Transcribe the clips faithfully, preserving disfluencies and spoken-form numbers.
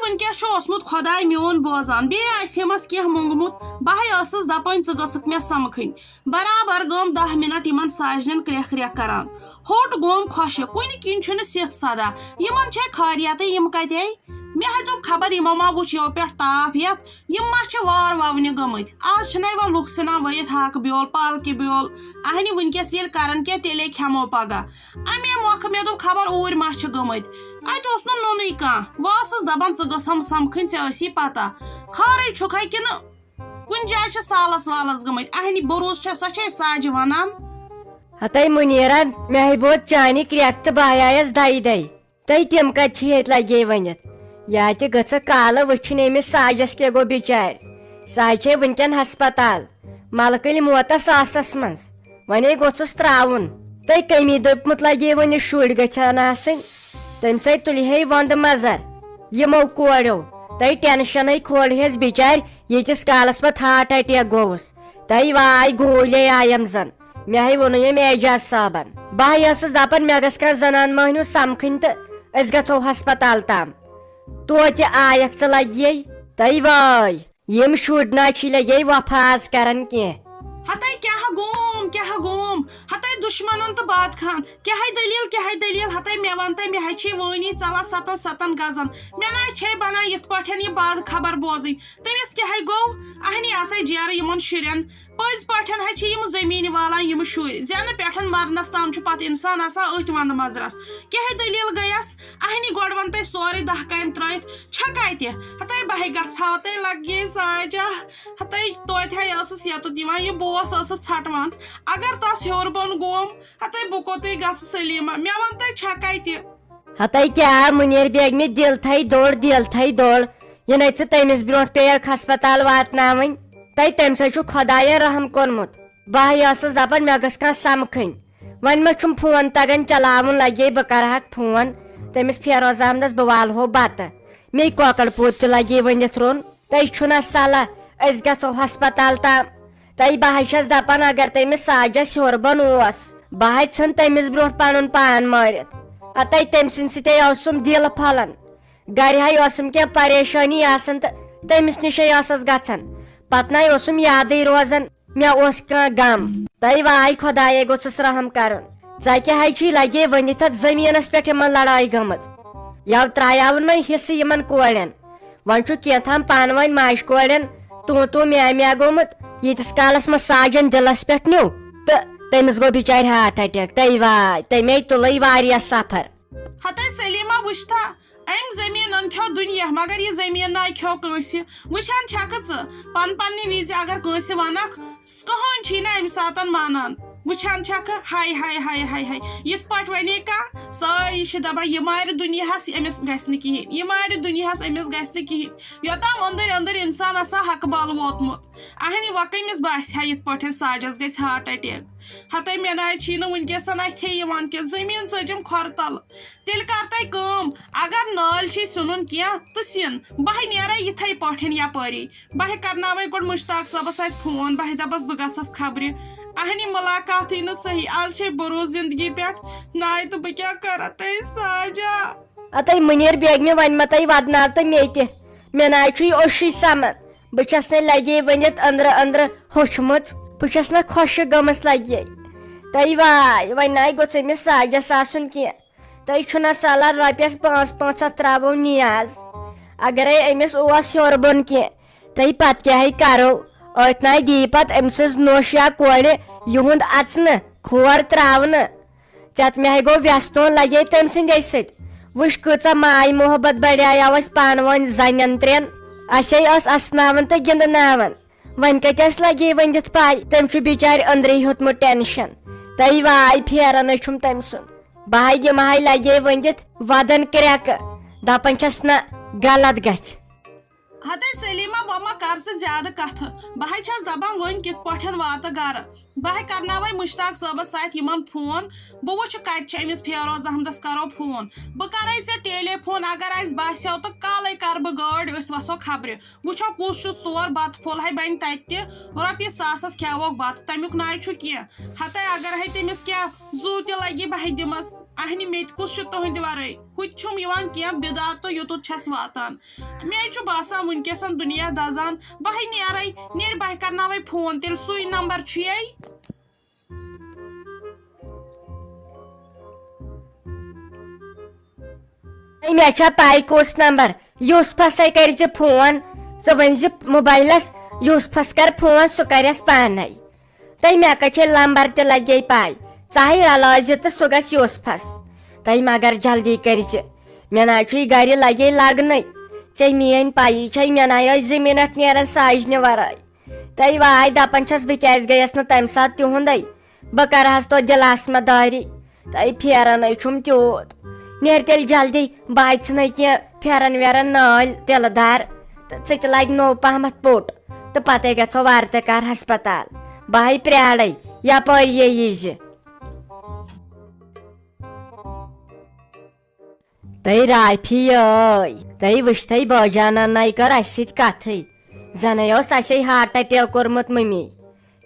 وٕنکیٚس چھُ اوسمُت خۄداے میون بوزان، بیٚیہِ آسہِ ہیمس کینٛہہ موٚنگمُت۔ بہٕ ہے ٲسٕس دپان، ژٕ گٔژھکھ مےٚ سمکھٕنۍ۔ برابر گٔم دَہ مِنٹ یِمن ساجنٮ۪ن کرٛٮ۪کھ کرٛٮ۪کھ کران۔ ہوٚٹ گوم خۄشک، کُنہِ کِنۍ چھُنہٕ سِتھ سدا۔ یِمن چھے خٲریتٕے، یِم کتے؟ مےٚ ہیوٚت خبر، یِمو ما وُچھ یَوٕ پٮ۪ٹھ تاپھ یتھ، یِم ما چھِ وار وونہِ گٔمٕتۍ؟ آز چھِنَے وۄنۍ لُکھ ژھٕنان ؤوِتھ ہاکہٕ بیول، پالکہِ بیول۔ اہنہِ وٕنکیٚس ییٚلہِ کرن کینٛہہ، تیٚلے کھٮ۪مو پگاہ۔ امے مۄکھٕ مےٚ دوٚپ، خبر اوٗرۍ ما چھِ گٔمٕتۍ۔ اتہِ اوس نہٕ نوٚنُے کانٛہہ۔ وۄنۍ ٲسٕس دپان، ژٕ گٔژھم سمکھٕنۍ، ژےٚ ٲسی پتہ۔ خٲرٕے چھُکھے کِنہٕ کُنہِ جایہِ چھِ سالس والس گٔمٕتۍ۔ اہنہِ بروسہٕ چھےٚ، سۄ چھے ساجہِ ونان۔ ہتے منیرا، مےٚ ہے بوز چانہِ کرٛٮ۪کھ تہٕ بہٕ آیایس دَیہِ دَیہِ۔ تہٕ تِم کتہِ چھِ ییٚتہِ لگے ؤنِتھ؟ یا تہِ گٔژھکھ کالہٕ وٕچھِنۍ أمِس ساجس کیٛاہ گوٚو بِچارِ۔ سۄ ہے چھے وٕنکٮ۪ن ہسپتال، ملکٕلۍ موتس آسس منٛز۔ وۄنۍ ہے گوٚژھُس ترٛاوُن۔ تہٕ کٔمی دوٚپمُت لگے ؤنِتھ شُرۍ گٔژھن آسٕنۍ۔ تٔمۍ سۭتۍ تُلہِ ہے وۄندٕ مزر یِمو کورٮ۪و۔ تہٕ ٹینشنٕے کھولہس بِچارِ، ییٖتِس کالس پتہٕ ہارٹ اٹیک گوٚوُس۔ تہٕ واے گوٗلے آیم زن۔ مےٚ ہے ووٚنُے أمۍ اعجاز صٲبن۔ بہٕ ہے ٲسٕس دپان، مےٚ گژھِ کانٛہہ زنان مٔہنیوٗ سمکھٕنۍ تہٕ أسۍ گژھو ہسپتال تام۔ توتہِ آیکھ ژٕ لگیے۔ تہٕ واے، یِم شُرۍ نا چھِ لگے وفاز کران کینٛہہ۔ ہتے کیٛاہ گوم، کیٛاہ گوم؟ ہتے دُشمنن تہٕ باد خان۔ کیٛاہ ہے دٔلیٖل، کیٛاہ ہے دٔلیٖل؟ ہتے مےٚ وَن تہٕ، مےٚ ہے چھے وٲنی ژَلان ستن ستن گزن۔ مےٚ نا چھے بنان یِتھ پٲٹھۍ یہِ باد خبر بوزٕنۍ۔ تٔمِس کیٛاہ ہے گوٚو؟ اہنی آسے جیرٕ یِمن شُرٮ۪ن۔ پٔزۍ پٲٹھۍ ہے چھِ یِم زٔمیٖن والان یِم شُرۍ۔ زٮ۪نہٕ پٮ۪ٹھ مرنس تام چھُ پتہٕ اِنسان آسان أتھۍ وندٕ مزرس۔ کیٛاہ ہے دٔلیٖل گٔیس؟ اہنی گۄڈٕ وَن تہٕ سورُے دَہ کامہِ ترٛٲیِتھ چھےٚ کَتہِ؟ ہتے بہٕ ہے گژھٕ ہا، ہتے لگے ساجا۔ ہتے توتہِ ہے ٲسٕس یَتُت یِوان، یہِ بوس ٲسٕس ژھٹوان۔ اگر تَس ہیوٚر بۄن گوم، ہتے بہٕ کوٚتٕے گژھٕ سلیٖما؟ مےٚ وَن تہٕ چھےٚ کَتہِ؟ ہتے کیٛاہ مُنیر بیگمہِ، دِل تھَے دوٚر، دِل تھَے دوٚر۔ یہِ نَے ژٕ تٔمِس برونٛٹھ پیٚیَکھ ہسپتال واتناوٕنۍ۔ تَے تٔمۍ سۭتۍ چھُ خۄدایَن رحم کوٚرمُت۔ بہٕ ہے ٲسٕس دَپان، مےٚ گٔژھ کانٛہہ سمکھٕنۍ۔ وۄنۍ ما چھُم فون تگان چلاوُن، لگے بہٕ کرٕ ہاکھ فون تٔمِس فیروز احمدس، بہٕ والہو بتہٕ۔ مے کۄکر پوٗت تہِ لگے ؤنِتھ روٚن۔ تۄہہِ چھُنہ صلاح أسۍ گژھو ہسپتال تام؟ تۄہہِ بہٕ ہا چھس دپان، اگر تٔمِس ساجس ہیوٚر بۄن اوس، بہٕ ہا ژھٕن تٔمِس برونٛٹھ پنُن پان مٲرِتھ۔ اتَے تٔمۍ سٕنٛدِ سۭتۍ اوسُم دِل پھۄلان۔ گرِ ہا اوسُم کینٛہہ پریشٲنی آسان تہٕ تٔمِس نِشے ٲسٕس گژھان۔ پتہٕ نَے اوسُم یادٕے روزان۔ مےٚ اوس کانٛہہ غم۔ تۄہہِ واے خۄدایے گوٚژھُس رحم کرُن۔ ژےٚ کیٛاہ ہے چھُے لگے ؤنِتھ اتھ زٔمیٖنس پٮ۪ٹھ یِمن لڑٲے گٔمٕژ؟ یَوٕ ترٛایاوُن وۄنۍ حصہٕ یِمن کورٮ۪ن۔ وۄنۍ چھُ کینٛژھام پانہٕ وۄنۍ ماجہِ کورٮ۪ن تو تو مےٚ مےٚ گوٚمُت۔ ییٖتِس کالس مےٚ ساجن دِلس پٮ۪ٹھ نیوٗ تہٕ تٔمِس گوٚو بِچارِ ہارٹ اٹیک۔ تٔمۍ واے، تٔمۍ تُلٕے واریاہ سفر۔ ہتے سلیمہ وٕچھتھا، أمۍ زٔمیٖنَن کھیوٚو دُنیا، مگر یہِ زٔمیٖن نہ کھیوٚو کٲنٛسہِ۔ وٕچھان چھَکھٕ ژٕ، پن پننہِ وِزِ اگر کٲنٛسہِ وَنکھ، کٕہٕنۍ چھی نہٕ اَمہِ ساتَن مانان۔ وٕچھان چھَکھٕ، ہاے، ہاے، ہاے، ہاے، ہاے، یِتھ پٲٹھۍ وَنے کانٛہہ، سٲری چھِ دَپان، یہِ مارِ دُنیاہَس، أمِس گژھِ نہٕ کِہیٖنۍ، یہِ مارِ دُنیاہَس، أمِس گژھِ نہٕ کِہیٖنۍ۔ یوٚتام أنٛدٕرۍ أنٛدٕرۍ اِنسان آسان حقہٕ بل ووتمُت، اہنہِ وۄنۍ کٔمِس باسہِ ہا یِتھ پٲٹھۍ ساجَس گژھِ ہارٹ اٹیک؟ ہتے مےٚ نہ چھی نہٕ وٕنکیٚسَن اَتھے یِوان کینٛہہ، زٔمیٖن ژٔجِم کھۄرٕ تَل۔ تیٚلہِ کر تَے کٲم، اگر نٲلۍ چھی سیُنُن کینٛہہ تہٕ سِن، بہٕ ہے نیرے یِتھے پٲٹھۍ یپٲری۔ بہٕ ہے کرناوے گۄڈٕ مشتاق صٲبس اَتھِ فون، بہٕ ہے دپس بہٕ گژھس خبرِ۔ اہنہِ ملاقاتٕے نہٕ صحیح، از چھے بروسہٕ زندگی پٮ۪ٹھ۔ ناے تہٕ بہٕ کیٛاہ کرٕ تے ساجا؟ اتَے مُنیر بیگمہِ، وۄنۍ ما تۄہہِ ودناو تہٕ مے تہِ؟ مےٚ ناے چھُے اوشُے سمان۔ بہٕ چھس نے لگے ؤنِتھ أنٛدرٕ أنٛدرٕ ہوٚچھمٕژ۔ بہٕ چھس نہ خۄشک گٔمٕژ لگے۔ تۄہہِ واے، وۄنۍ ناے گوٚژھ أمِس ساجس آسُن کینٛہہ۔ تۄہہِ چھُنہ سہلان رۄپیَس پانٛژھ پانٛژھ ہَتھ ترٛاوو نیاز۔ اگرے أمِس اوس ہیوٚر بۄن کینٛہہ، تۄہہِ پتہٕ کیٛاہ ہے کرو؟ أتھۍ ناے دی پتہٕ أمۍ سٕنٛز نوٚش یا کورِ یِہُنٛد اژنہٕ، کھور ترٛاونہٕ۔ ژےٚ مےٚ ہے گوٚو وٮ۪ستون لگے تٔمۍ سٕنٛدے سۭتۍ۔ وٕچھ کۭژاہ ماے محبت بڑیایاو اَسہِ پانہٕ ؤنۍ زنٮ۪ن ترٛٮ۪ن۔ اَسے ٲس اسناوان تہٕ گِنٛدناوان۔ وۄنۍ کتہِ ٲس لگے ؤنِتھ پاے؟ تٔمۍ چھُ بِچارِ أنٛدرے ہیوٚتمُت ٹینشن۔ تہٕ واے پھیران چھُم تٔمۍ سُنٛد۔ بہٕ ہاے دِمہٕ ہاے لگے ؤنِتھ ودن کرٛٮ۪کہٕ۔ دپان چھس نہ، غلط گژھِ۔ ہتے سلیمہ، وۄنۍ ما کر ژٕ زیادٕ کتھٕ۔ بہٕ ہاے چھس دپان وۄنۍ کِتھ پٲٹھۍ واتہٕ گرٕ۔ بہٕ ہاے کرناوے مشتاق صٲبس سۭتۍ یِمن فون۔ بہٕ وٕچھٕ کتہِ چھِ أمِس فیروز احمدس کرو فون۔ بہٕ کرے ژےٚ ٹیلی فون، اگر اسہِ باسیو تہٕ کالے کرٕ بہٕ گٲڑۍ، أسۍ وسو خبرِ۔ وٕچھو کُس چھُس تور، بتہٕ پھوٚل ہے بنہِ تتہِ تہِ۔ رۄپیہِ ساسس کھیاووکھ بتہٕ، تمیُک ناے چھُ کینٛہہ۔ ہتے اگر ہے تٔمِس کینٛہہ زُو تہِ لگہِ، بہٕ ہے دِمس۔ اہنہِ مےٚ تہِ کُس چھُ تُہنٛدِ ورٲے؟ ہُہ تہِ چھُم یِوان کینٛہہ بِدعت تہٕ یوٚتُتھ چھَس واتان۔ مےٚ چھُ باسان وٕنکیٚسَن دُنیا دَزان۔ بہٕ ہے نیرَے، نیرِ بہٕ ہے کَرناوَے فون، تیٚلہِ سُے نمبر چھُ یے۔ ہے، مےٚ چھا پَے کُس نمبر؟ یوسفس ہے کٔرۍ زِ فون، ژٕ ؤنۍ زِ موبایلس یوسفس کر فون، سُہ کرٮ۪س پانے۔ تہٕ مےٚ کتہِ چھے لمبر تہِ لگے پاے، ژٕ ہے رلاو زِ تہٕ سُہ گژھِ یوسفس۔ تہٕ مگر جلدی کٔرۍ زِ، مےٚ نہ چھُے گرِ لگے لگنٕے۔ ژےٚ میٲنۍ پَیی چھے، مےٚ نہ ٲسۍ زٕ منٹ نیران ساجنہِ ورٲے۔ تہٕ واے دپان چھس، بہٕ کیازِ گٔیس نہٕ تمہِ ساتہٕ تِہُندے؟ بہٕ کرٕ ہس تو دِلاسمہٕ دٲری۔ تہٕ پھیرن ہے چھُم تیوٗت۔ نیر تیٚلہِ جلدی، بہٕ ژھٕنے کینٛہہ پھیرن ویرن نٲلۍ تِلہٕ دار۔ تہٕ ژٕ تہِ لگہِ نوٚو پہمتھ پوٚٹ۔ تہٕ پتے گژھو وارٕ تہِ کار ہسپتال۔ بہٕ ہے پرٛارے، یپٲرۍ یے یہِ زِ۔ تہٕ رافی ٲے، تہٕ وٕچھتھے بٲجانن نَے کٔر اَسہِ سۭتۍ کَتھٕے۔ زَنَے اوس اَسے ہارٹ اٹیک کوٚرمُت مٔمی۔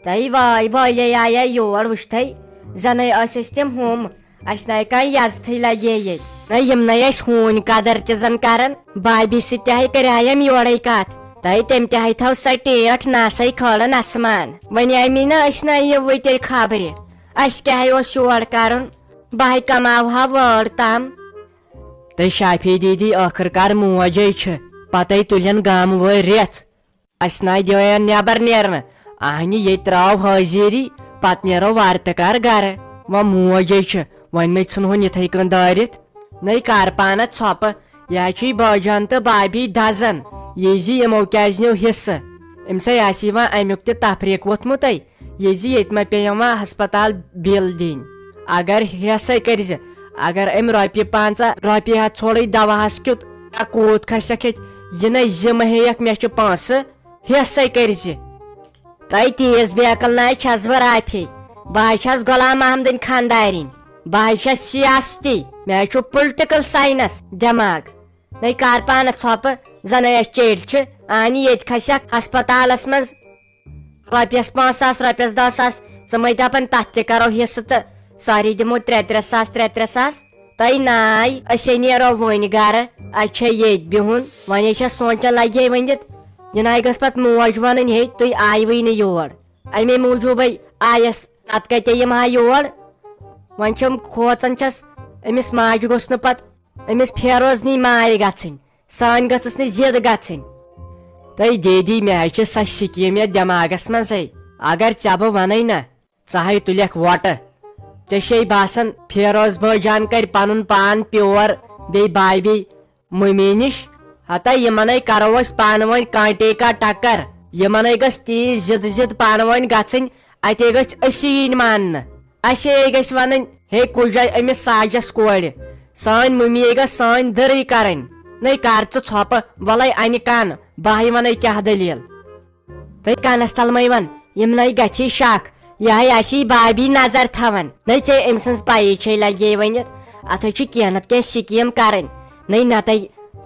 تہٕ واے بٲلے آیے یور وٕچھتھے، زَنَے ٲسۍ أسۍ تِم ہُم، اَسہِ نَے کانٛہہ یَزتھٕے لَگے ییٚتہِ۔ نہ یِم نَے اَسہِ ہوٗنۍ قدر تہِ زَن کَرَن۔ بابی سۭتۍ تہِ ہے کَریایَم یورَے کَتھ، تہٕ تٔمۍ تہِ ہے تھٲو سۄ ٹیٹھ نہ سَے کھٲلَن اَسمان۔ وۄنۍ آے مےٚ نہ أسۍ نہ یِوٕے تیٚلہِ خبرِ، اَسہِ کیٛاہ ہے اوس یور کَرُن؟ بہٕ ہے کماوہا وٲر تام۔ تہٕ شافی دیدی ٲخٕر کار موجے چھِ، پتے تُلن گامہٕ وٲلۍ ریژھ۔ اسہِ ناے دیوین نٮ۪بر نیرنہٕ، اہنہِ ییٚتہِ ترٛاو حٲضیٖری، پتہٕ نیرو وارٕ تہٕ کار گرٕ۔ وۄنۍ موجے چھِ، وۄنۍ مہ ژھٕنہون یِتھے کٔنۍ دٲرِتھ۔ نٔے کر پانس ژھۄپہٕ، یہِ ہا چھُے بٲجان تہٕ بابی دزان، یہِ زِ یِمو کیازِ نیوٗ حصہٕ۔ أمِسے آسہِ یِوان امیُک تہِ تفریٖق ووٚتھمُتٕے۔ یہِ زِ ییٚتہِ ما پیٚیَم وۄنۍ ہسپتال بِل دِنۍ۔ اگر ہٮ۪سَے کٔرۍ زِ، اگر أمۍ رۄپیہِ پنٛژاہ رۄپیہِ ہَتھ ژھوڑٕے دواہَس کیُت، یا کوٗت کھسٮ۪کھ ییٚتہِ؟ یہِ نَے زِ مہ ہیٚیَکھ، مےٚ چھِ پونٛسہٕ، ہٮ۪سَے کٔرۍ زِ۔ تۄہہِ تیز بیکل ناے چھَس بہٕ رافی، بہٕ ہَے چھَس غلام محمدٕنۍ خانٛدارِنۍ، بہٕ ہَے چھَس سیاستی، مےٚ ہَے چھُ political science دٮ۪ماغ۔ نَے کار پانہٕ ژھۄپہٕ، زَنَے اَسہِ چیٚٹھۍ چھِ، اَہنہِ ییٚتہِ کھسٮ۪کھ ہسپتالَس منٛز۔ رۄپیَس پانٛژھ ساس، رۄپیَس دَہ ساس، ژٕ مَے دَپان تَتھ تہِ کَرو حِصہٕ تہٕ سارے دِمو ترٛےٚ ترٛےٚ ساس، ترٛےٚ ترٛےٚ ساس۔ تۄہہِ ناے، أسے نیرو وۄنۍ گَرٕ، اَسہِ چھےٚ ییٚتہِ بِہُن۔ وۄنۍ ہے چھَس سونٛچان لَگہِ ہے ؤنِتھ، یہِ ناے گٔژھ پَتہٕ موج وَنٕنۍ، ہے تُہۍ آیوٕے نہٕ یور۔ اَمے موٗجوٗبَے آیَس، نَتہٕ کَتہِ یِمہٕ ہا یور۔ وۄنۍ چھَم کھوژان چھَس، أمِس ماجہِ گوٚژھ نہٕ پَتہٕ أمِس فیروز نی مارِ گژھٕنۍ، سٲنۍ گٔژھٕس نہٕ ضد گژھٕنۍ۔ تہٕ دیدی، مےٚ ہے چھِ سۄ سکیٖم یَتھ دٮ۪ماغس منٛزٕے۔ اگر ژےٚ بہٕ وَنَے نہ، ژٕ ہے تُلٮ۪کھ وۄٹہٕ۔ ژےٚ چھے باسان فیروز بٲے جان کرِ پنُن پان پیور بیٚیہِ بابی مٔمی نِش؟ ہتا یِمنے کرو أسۍ پانہٕ ؤنۍ کانٹے کا ٹکر۔ یِمنے گٔژھ تیٖژ ضد ضد پانہٕ ؤنۍ گژھٕنۍ، اتے گٔژھۍ أسی یِنۍ ماننہٕ۔ اسے گژھِ ونٕنۍ، ہے کُس جایہِ أمِس ساجس کورِ؟ سٲنۍ مٔمی گژھِ سٲنۍ دٕرٕے کرٕنۍ۔ نٔے کر ژٕ ژھۄپہٕ، ولے انہِ کن، بہٕ ہے ونَے کیاہ دٔلیٖل۔ تہٕ کنس تل مے ون، یِم نٔے گژھی شک، یہِ ہے اسی بابی نظر تھاون۔ نٔے ژےٚ أمۍ سٕنٛز پَیی چھے لگے ؤنِتھ، اتھ ہے چھِ کینٛہہ نتہٕ کینٛہہ سکیٖم کرٕنۍ۔ نٔے نتہٕ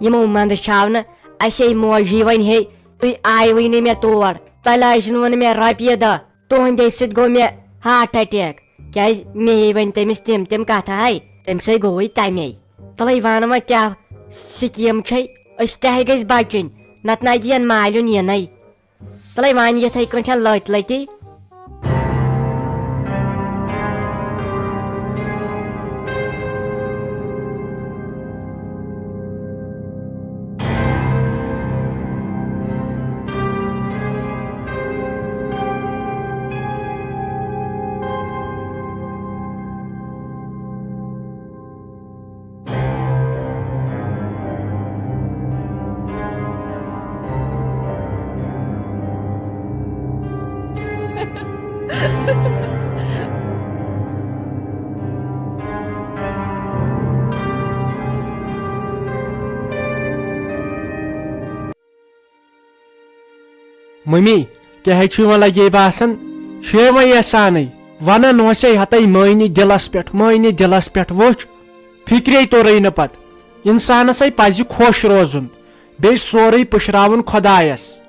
یِمو منٛدٕ چھاونہٕ، اسے موجی وۄنۍ ہے، تُہۍ آیوٕے نہٕ مےٚ تور، تۄہہِ لٲجِنوٕ نہٕ مےٚ رۄپیہِ دہ۔ تُہنٛدے سۭتۍ گوٚو مےٚ ہارٹ اٹیک، کیازِ مے وۄنۍ تٔمِس تِم تِم کتھٕ ہاے، تٔمۍ سٕے گوٚوٕے تمے۔ تلے وانہٕ وۄنۍ کیاہ سکیٖم چھے، أسۍ تہِ ہے گٔژھۍ بچٕنۍ، نتہٕ نہ دِین مالیُن یِنَے۔ تلے وانہِ یِتھے کٲٹھۍ لٔتۍ لٔتی۔ ممی، کیٛاہ حظ چھُے وۄنۍ لگے باسان؟ چھُے وۄنۍ یژھانٕے؟ ونان اوسے ہتے مٲنی دِلس پٮ۪ٹھ، مٲنی دِلس پٮ۪ٹھ۔ وُچھ، فکرے توٚرُے نہٕ پتہٕ۔ انسانس ہے پزِ خۄش روزُن، بیٚیہِ سورُے پُشراوُن خۄدایس۔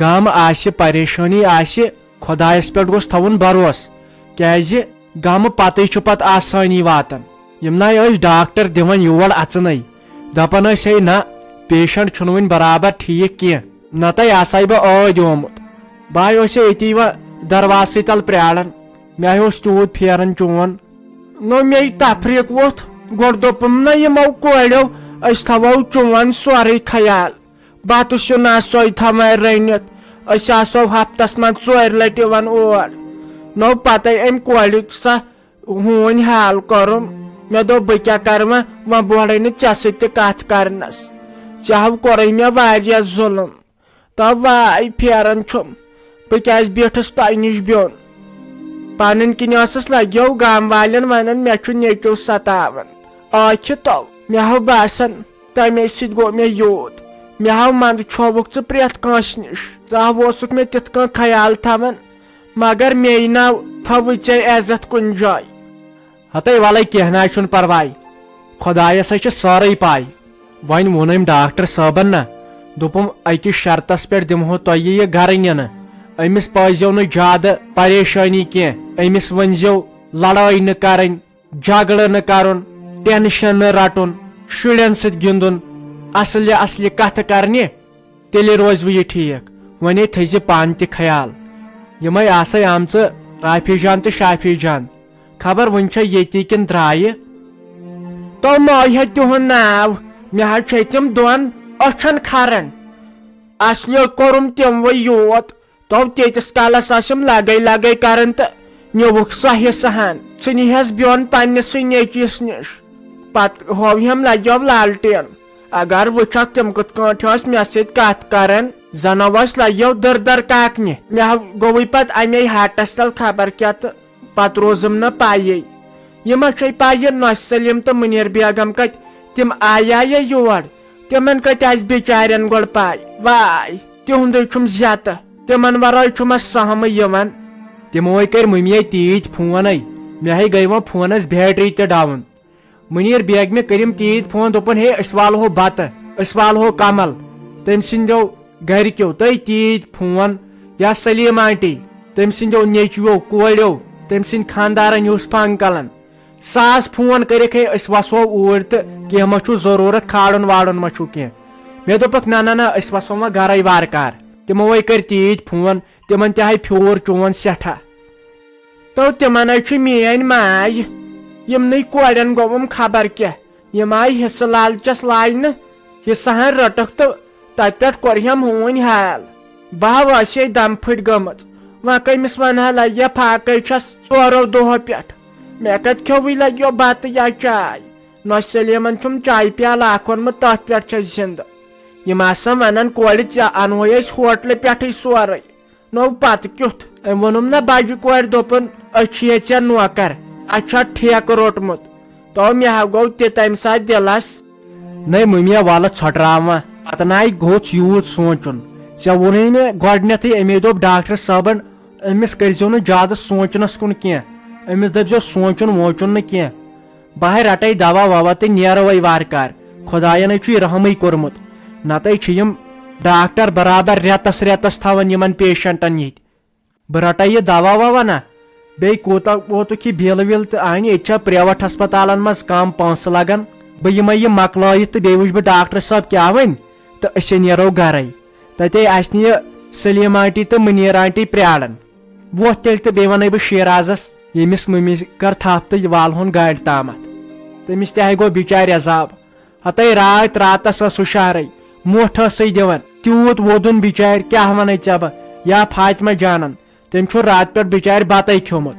غم آسہِ، پریشٲنی آسہِ، خۄدایس پٮ۪ٹھ گوٚژھ تھاوُن بھروسہٕ، کیٛازِ غمہٕ پتے چھُ پتہٕ آسٲنی واتان۔ یِم نَے ٲسۍ ڈاکٹر دِوان یور اَژنَے۔ دَپان ٲسۍ، "ہے نہ، پیشنٹ چھُنہٕ وُنہِ برابر ٹھیٖک کینٛہہ، نَتہٕ آسہٕ ہاے بہٕ ٲدۍ آمُت۔" بہٕ ہاے اوسُس ییٚتی وۄنۍ دروازسٕے تَل پرٛاران۔ مےٚ ہاے اوس تیوٗت پھیران چون۔ نو مےٚ یہِ تفریٖق ووٚتھ۔ گۄڈٕ دوٚپُم نہ یِمو کورٮ۪و، "أسۍ تھاوو چون سورُے خیال، بَتہٕ سیُن آسو تھاوان رٔنِتھ، أسۍ آسو ہفتس منٛز ژورِ لٹہِ یِوان اور۔" نو پتے أمۍ کورِ سا ہوٗنۍ حال کوٚرُم۔ مےٚ دوٚپ، "بہٕ کیٛاہ کرٕ وۄنۍ؟ وۄنۍ بوڑے نہٕ ژےٚ سۭتۍ تہِ کتھ کرنس۔ ژےٚ ہو کوٚرُے مےٚ واریاہ ظُلم۔ تو واے پھیران چھُم، بہٕ کیٛازِ بیٖٹھٕس تۄہہِ نِش بیوٚن؟" پنٕنۍ کِنۍ ٲسٕس لگیو گام والٮ۪ن ونان، "مےٚ چھُ نیٚچو ستاوان۔ ٲکھِ تو مےٚ ہو باسان، تمے سۭتۍ گوٚو مےٚ یوٗت۔ مےٚ ہو منٛدٕ چھووُکھ ژٕ پرٛٮ۪تھ کٲنٛسہِ نِش۔ ژٕ ہو اوسُکھ مےٚ تِتھ کٔنۍ خیال تھاوان، مگر مے ناو تھٲوٕے ژےٚ عزت کُنہِ جایہِ۔" ہتے ولے، کینٛہہ نہ حظ چھُنہٕ پرواے، خۄدایس حظ چھِ سٲرٕے پاے۔ وۄنۍ ووٚن أمۍ ڈاکٹر صٲبن نہ، دوٚپُم، "أکِس شرطس پٮ۪ٹھ دِمہو تۄہہِ یہِ گرٕ نِنہٕ۔ أمِس پٲیزیو نہٕ زیادٕ پریشٲنی کینٛہہ، أمِس ؤنزیو لڑٲے نہٕ کرٕنۍ، جھگڑٕ نہٕ کرُن، ٹینشن نہٕ رٹُن، شُرٮ۪ن سۭتۍ گِنٛدُن، اصلہِ اصلہِ کتھٕ کرنہِ، تیٚلہِ روزوٕ یہِ ٹھیٖک۔ وۄنۍ تھٲیزِ پانہٕ تہِ خیال۔ یِمے آسے آمژٕ رافی جان تہٕ شافی جان، خبر وُنہِ چھا ییٚتی کِنہٕ درٛایہِ؟" تو ماے ہا تِہُنٛد ناو، مےٚ حظ چھے تِم دۄن أچھن کھران۔ اصلی کوٚرُم تِموٕے یوت۔ تو تیٖتِس کالس ٲسِم لگے لگے کران تہٕ نیوٗکھ سۄ حصہٕ ہن۔ ژھٕنہِ ہس بیوٚن پننِسٕے نیٚچوِس نِش۔ پتہٕ ہوو ہم لگیو لالٹین۔ اگر وٕچھکھ تِم کِتھ کٲٹھۍ ٲسۍ مےٚ سۭتۍ کتھ کران، زن ٲسۍ لگیو دٕر دٕر کاکنہِ۔ مےٚ گوٚوٕے پتہٕ امے ہٹس تل خبر کیٛاہ تہٕ پتہٕ روٗزٕم نہٕ پَیی۔ یہِ ما چھے پَے یہِ نۄشہِ سلیٖم تہٕ مُنیٖر بیگم کَتہِ تِم آیایے یور؟ تِمن کَتہِ آسہِ بِچارٮ۪ن گۄڈٕ پَے؟ واے، تِہُنٛدُے چھُم زیتہٕ، تِمن ورٲے چھُم اَسہِ سہمٕے یِوان۔ تِموے کٔرۍ مُمِیے تیٖتۍ فونے، مےٚ ہے گٔے وۄنۍ فونس بیٹری تہِ ڈاوُن۔ مُنیٖر بیگمہِ کٔرِم تیٖتۍ فون، دوٚپُن، "ہے، أسۍ والہو بتہٕ، أسۍ والہو کمل۔" تٔمۍ سٕنٛدیو گرِکیو تٔتۍ تیٖتۍ فون، یا سلیٖم آنٹی، تٔمۍ سٕنٛدیو نیٚچویو، کورٮ۪و، تٔمۍ سٕنٛدۍ خانٛدارن، یوسف انکلن۔ ساس فون کٔرِکھ، "ہے، أسۍ وسو اوٗرۍ تہٕ کینٛہہ ما چھُو ضروٗرت، کھالُن والُن ما چھُو کینٛہہ؟" مےٚ دوٚپُکھ، "نہ، نہ، نہ، أسۍ وسو وۄنۍ گرے وارٕ کار۔" تِمو ہے کٔرۍ تیٖتۍ فون، تِمن تہِ آیہِ پھیوٗر چون سٮ۪ٹھاہ۔ تو تِمن ہے چھُ میٲنۍ ماے، یِمنٕے کورٮ۪ن گوٚوُم خبر کیٛاہ۔ یِم آیہِ حصہٕ لالچس لاینہٕ، حصہٕ ہن رٔٹٕکھ تہٕ تتہِ پٮ۪ٹھ کوٚرہم ہوٗنۍ حال۔ بہٕ ہا ٲسے دم پھٕٹۍ گٔمٕژ۔ وۄنۍ کٔمِس ونہٕ ہا، لگہِ ہا فاقے چھس ژورو دۄہو پٮ۪ٹھ۔ مےٚ کتہِ کھیوٚوٕے لگیو بتہٕ یا چاے۔ نۄشہِ سلیمن چھُم چایہِ پیالہٕ اکھ اوٚنمُت، تتھ پٮ۪ٹھ چھس زندٕ۔ یِم آسن ونان، "کورِ، ژےٚ انوے أسۍ ہوٹلہٕ پٮ۪ٹھٕے سورُے۔" نو پتہٕ کیُتھ؟ أمۍ ووٚنُم نہ بجہِ کورِ، دوٚپُن، "أسۍ چھِ ییٚتہِ ژےٚ نوکر، اَسہِ چھُ اَتھ ٹھیکہٕ روٚٹمُت۔" تو مےٚ ہا گوٚو تہِ تَمہِ ساتہٕ دِلس۔ نَے مُمیا، وَلہٕ ژھۄٹراو وۄنۍ۔ پتہٕ نَے گوٚژھ یوٗت سونٛچُن۔ ژےٚ ووٚنُے مےٚ گۄڈٕنٮ۪تھٕے، أمے دوٚپ ڈاکٹر صٲبن، أمِس کٔرۍزیو نہٕ زیادٕ سونٛچنس کُن کینٛہہ، أمِس دٔپۍزیو سونٛچُن وونٛچُن نہٕ کینٛہہ۔ بہٕ ہے رٹے دوا ووا تہٕ نیرو وۄنۍ وارٕ کار۔ خداین ہے چھُ یہِ رحمٕے کوٚرمُت، نتہٕ چھِ یِم ڈاکٹر برابر رٮ۪تس رٮ۪تس تھاوان یِمن پیشنٹن ییٚتہِ۔ بہٕ رٹے یہِ دوا ووا نہ، بیٚیہِ کوٗتاہ ووتُکھ یہِ بِل وِل تہٕ اَنہِ، ییٚتہِ چھا پریویٹ ہسپتالن منٛز کم پونٛسہٕ لگان؟ بہٕ یِمے یہِ مۄکلٲیِتھ تہٕ بیٚیہِ وٕچھٕ بہٕ ڈاکٹر صٲب کیٛاہ ونہِ تہٕ أسۍ ہے نیرو گرے۔ تتے آسہِ نہٕ یہِ سلیٖم آنٹی تہٕ مُنیٖر آنٹی پرٛاران۔ وۄتھ تیٚلہِ تہٕ بیٚیہِ وَنَے بہٕ شیرازَس، ییٚمِس مُمِس کٔر تھپھ تہٕ یہِ والہون گاڑِ تامَتھ۔ تٔمِس تہِ ہے گوٚو بِچارِ عذاب۔ ہَتَے راتھ راتَس ٲس ہُشارَے، موٹھ ٲسٕے دِوان۔ تیوٗت وودُن بِچارِ، کیٛاہ وَنَے ژےٚ بہٕ؟ یا فاطمہ جانَن، تٔمۍ چھُ راتہٕ پٮ۪ٹھ بِچارِ بَتَے کھیوٚمُت۔